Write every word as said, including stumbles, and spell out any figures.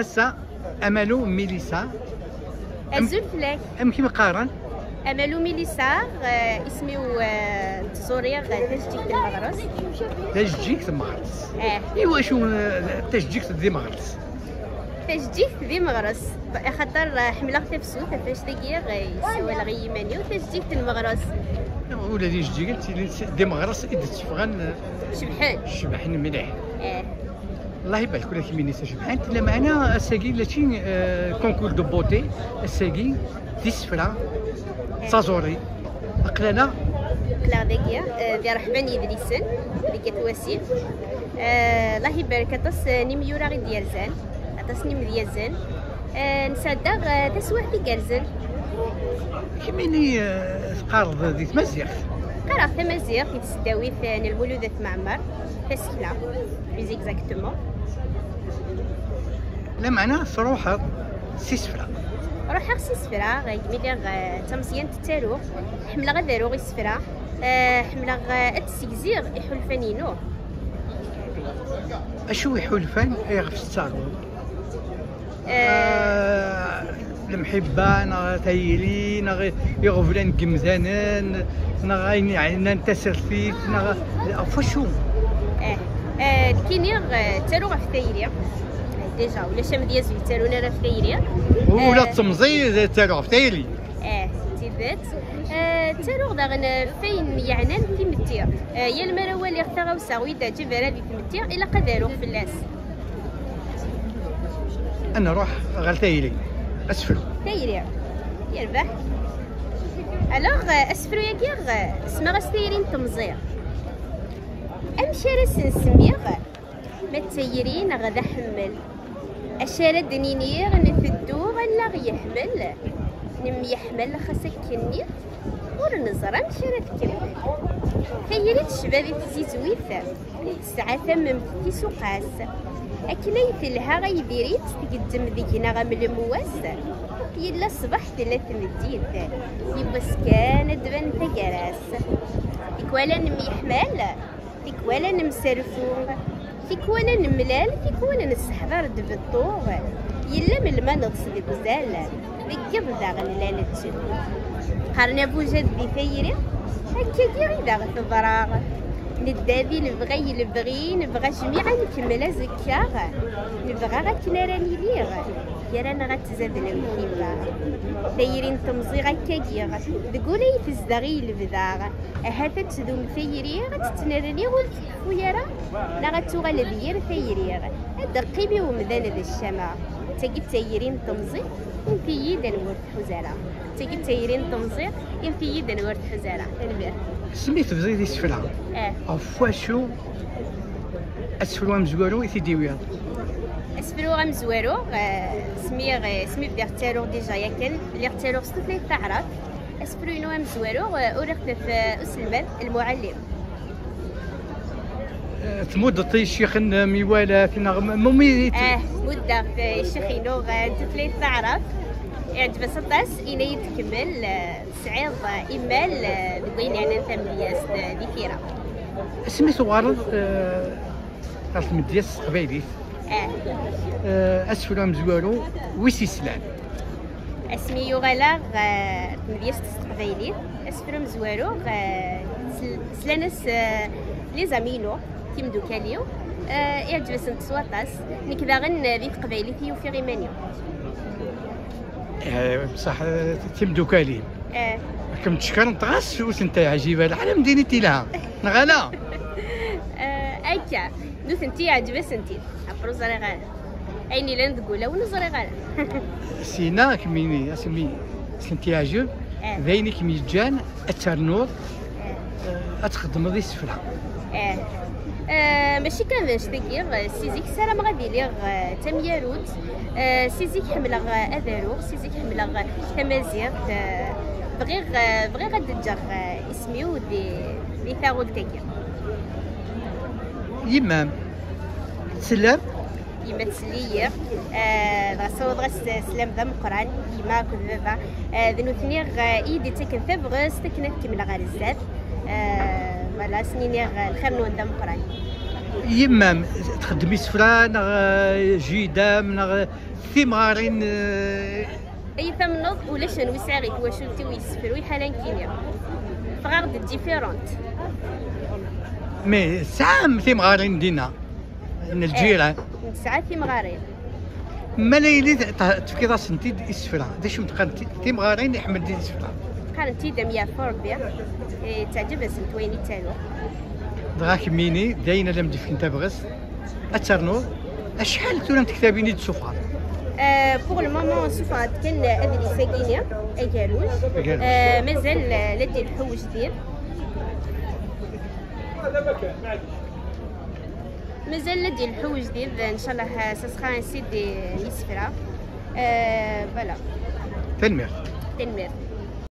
Ass-a, amalu Milisa. Azul fell-ak. Amek i m-qqaren? Amalu Milisa, eh, isem-iw, eh, n tẓuri, eh, tajeǧǧigt n Meɣres. Tajeǧǧigt n Meɣres. Eh. Iwacu, eh, tajeǧǧigt di Meɣres? Tajeǧǧigt di Meɣres. Axaṭer, eh, ḥemmleɣ tafsut, ɣef wannect-agi, eh, yessawaleɣ i yiman-iw, tajeǧǧigt n Meɣres. Ula d ijeǧǧigen ttilin s-, di Meɣres i d-tteffɣen, eh, Cebḥen. Cebḥen mliḥ. Eh. Allah ibarek ula kemmini tajebḥant. Lameɛna ass-agi mačči, eh, concours de beauté, ass-agi d isefra, d taẓuri. Aql-aneɣ Aql-aɣ dagi, eh, di Ṛeḥba n Yidlisen, deg At Wasif. Eh, Allah ibarek aṭas, eh, n imyura i d-yerzan, aṭas n imedyazen. Eh, nesɛedda, eh, taswiɛt igerrzen. Kemmini, eh, teqqareḍ di tmaziɣt? Qqareɣ tamaziɣt di tesdawit, eh, n Lmulud At Mɛemmer, tasekla, plus exactement. Lameɛna truḥeḍ s isefra. Ruḥeɣ s isefra, eh, imi lliɣ, eh, d tameẓyant ttaruɣ. Ḥemmleɣ ad aruɣ isefra. Eh, ḥemmleɣ, eh, ad d-ssegziɣ iḥulfan-inu. Acu iḥulfan ayɣef tettaruḍ? Eh, Ah, lemḥibba, neɣ tayri, neɣ iɣeblan n yemdanen, neɣ ayen yeɛnan tasertit, neɣ ɣef wacu? Eh, eh, nekkini, eh, ttaruɣ ɣef tayri. Déjà, ulac amedyaz ur yettarun ara ɣef tayri. Ula d Eh, temẓi tettaru ɣef tayri. Eh, d tidet. Eh, ttaruɣ daɣen, eh, ɣef wayen yeɛnan timetti. Eh, yal mi ara waliɣ taɣawsa ur yi-d-teɛǧib ara di tmetti, ilaq ad aruɣ fell-as. Ad nruḥ ɣer tayri. Asefru. Tayri. Yerbeḥ. Alors, eh, asefru-agi, eh, semmaɣ-as tayri n temẓi. Amek ara s-nsemmiɣ? Ma d tayri neɣ d aḥemmel? Acu ara d-nini, nteddu allaɣ yeḥmel, nemyeḥmal xas akkenni, ur neẓri amek ara tkemmel. Tayri tecba di tzizwit, tesɛa tamemt tisuqas. Akken ay telha ay diri-tt, tgezzem deg-neɣ am lemwas. Yella ṣṣbeḥ tella tmeddit, yiwwas kan ad d-tban taggara-s. Tikwal ad nemyeḥmal, tikwal ad nemserfu, tikwal ad nemlal, tikwal ad nesseḥḍer-d beṭṭu. Yella melmi ad neḍs deg uzal, deg yiḍ daɣen llan tteddu. Qqaren abujad di tayri, akkagi i daɣ teḍra. Nedda di lebɣi i lebɣi, nebɣa jmiɛ ad nkemmel azekka. Nebɣa akken ara nili, gar-aneɣ ad tzad lemḥibba. Tayri n temẓi akkagi, deg ul ay tezdeɣ i lebda. Ahat ad tdum tayri, ad tettnerni ur teḥfu ara, neɣ ad tuɣal d yir tayri. Ad d-teqqim i umdan d ccama. D tagi d tayri n temẓi, init-iyi-d anwa ur tḥuz ara. D tagi d tayri n temẓi, init-iyi-d anwa ur tḥuz ara. Tanemmirt. Asmi tebdiḍ isefra, Eh. ɣef wacu asefru amezwaru i t-id-tewwiḍ? Asefru amezwaru, eh, asmi, eh, asmi bdiɣ ttaruɣ déjà yakan, lliɣ ttaruɣ s tutlayt taɛrabt. Asefru-inu amezwaru, eh, uriɣ-t ɣef, eh, uselmad, lmuɛallim. Eh, tmuddeḍ i ccix-nnem, i walat, neɣ m-, mumi i t- Eh, muddeɣ-t i ccix-inu, eh, n tutlayt taɛrabt. Iɛǧeb-as aṭas, yenna-yi-d kemmel, eh, tesɛiḍ, eh, imal, eh, deg wayen yeɛnan tamedyazt, eh, di tira. Asmi tuɣaleḍ, eh, ɣer tmedyazt s teqbaylit, Eh, eh, asefru amezwaru wis islan? Asmi yuɣaleɣ, eh, tmedyazt s teqbaylit, asefru amezwaru, eh, sl-, slan-as, eh, les amis-inu, timdukal-iw, eh, iɛǧeb-asent s waṭas. Nekk daɣen, eh, di teqbaylit i ufiɣ iman-iw. Eh, bṣaḥ, eh, timdukal-im Eh, kem-ttcekrent ɣas ur tent-yeɛjib ara, ḥala mdini tilha, neɣ ala? eh, akka, nutenti iɛǧeb-asent-id. Après ur ẓriɣ ara. Ayen yellan deg ulawen ur ẓriɣ ara. Sina kemmini asmi sent-yeɛjeb, Eh. D ayen i kem-yeǧǧan ad ternuḍ, Eh. eh, ad txeddmeḍ isefra. Eh. Eh, mačči kan d anect-agi, eh, si zik ssarameɣ ad iliɣ, eh, d tamyarut. Eh, si zik ḥemmleɣ, eh, ad aruɣ, si zik ḥemmleɣ, eh, tamaziɣt. Eh, bɣiɣ, eh, bɣiɣ ad d-ǧǧeɣ, eh, isem-iw di, di taɣult-agi. Yemma-m, tsellam? Yemma tesli-yi, eh, dɣa ssawḍeɣ-as sslam d ameqqran, yemma akked baba, eh, d nutni, eh, i yi-d-ittaken tabɣest akken ad kemmleɣ ɣer zdat. Eh, voilà, ad sen-iniɣ, eh, lxir-nwen d ameqqran. Yemma-m txeddem isefra neɣ eh, jida-m neɣ eh, timɣarin eh, Ay tamneḍ ulac anwa i sɛiɣ i twacult-iw yessefru i ḥala nekkini. Ffɣeɣ-d différente. Mais tesɛam timɣarin dinna n lǧiran? Nesɛa timɣarin. Ma la yili tefkiḍ-asent-id isefra, d acu m-d-qqarent timɣarin iḥemmel-d isefra? Qqarent-id am yeɛfu Rebbi, eh, teɛǧeb-asent wayen i ttaruɣ. Dɣa kemmini d ayen ara m-d-ifken tabɣest ad ternuḍ. Acḥal tura n tektabin i d-tessufɣeḍ? Eh, pour le moment ssufɣeɣ-d kan adlis-agi-ni, agerruj. Agerruj. Eh, mazal eh, la d-ileḥḥu wejdid. Mazal la d-ileḥḥu wejdid, ncallah eh, ça sera un CD n yisefra. Eh, voilà. Tanemmirt. Tanemmirt.